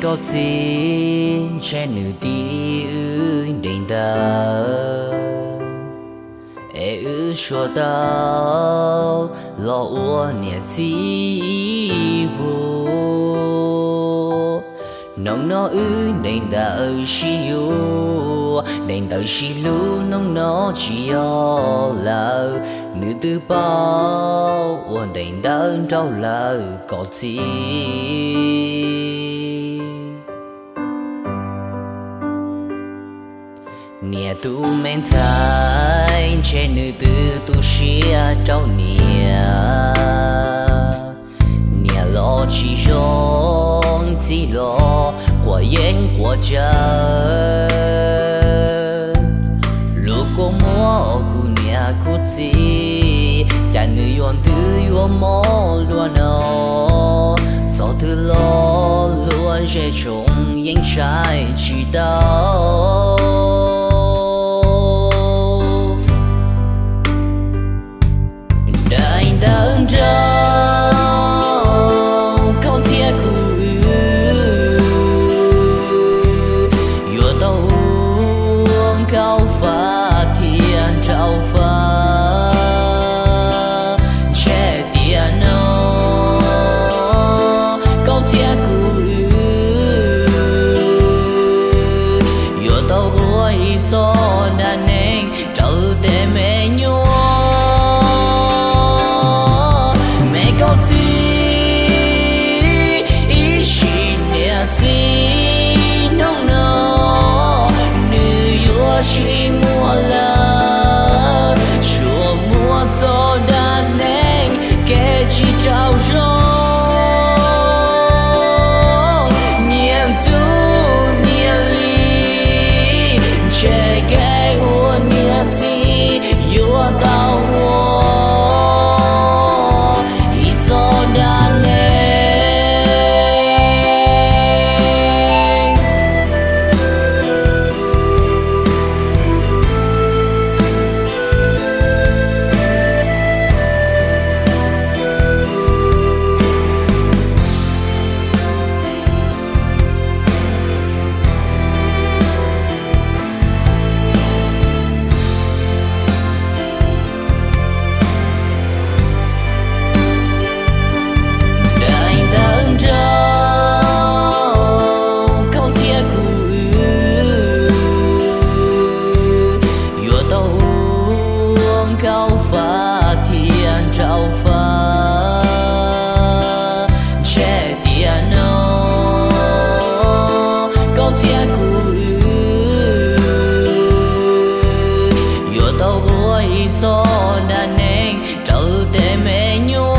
Koj txiv, ntshe nws tiv wb ntees ntawd, es wb suav tau los ua niam txiv vauv. Hnub no wb ntees ntawd sib yuav, ntees ntawd sib hlub, hnub no tsis yog lawm. Nws twb paub ua ntees ntawd nrauj lawm koj txiv. Niam tus me ntxhais, ntshe nws twb tu siab rau niam. Niam los tsis zoo, txiv los quav yeeb quav cawv. Lub kua muag kuv niam kuv txiv, cas nws yuav ntws yuav mob luaj no. Txog twg los luag zej tsoom yeej saib tsis tau. Daim ntawv nrauj khaub txhiab kuv, yuav tau ua nkauj fab thiab nraug fab. Ntshe tiam no khaub txhiab kuv, yuav tau ua ib txoj dab neeg raws tej me nyuam. Me koj txiv, ib sim niam txiv hnub no, nws yuav tsis muaj lawm. Tsuas muaj txoj dab neeg kev tsis tau zoo. Nyias ntxub nyias li, ntshe kev ua niam txiv yuav tau ua ib txoj dab neeg. Daim ntawv nrauj khaub txhiab kuv, yuav tau ua nkauj fab thiab nraug fab. Ntshe tiam no khaub txhiab kuv, yuav tau ua ib txoj dab neeg raws tej me nyuam.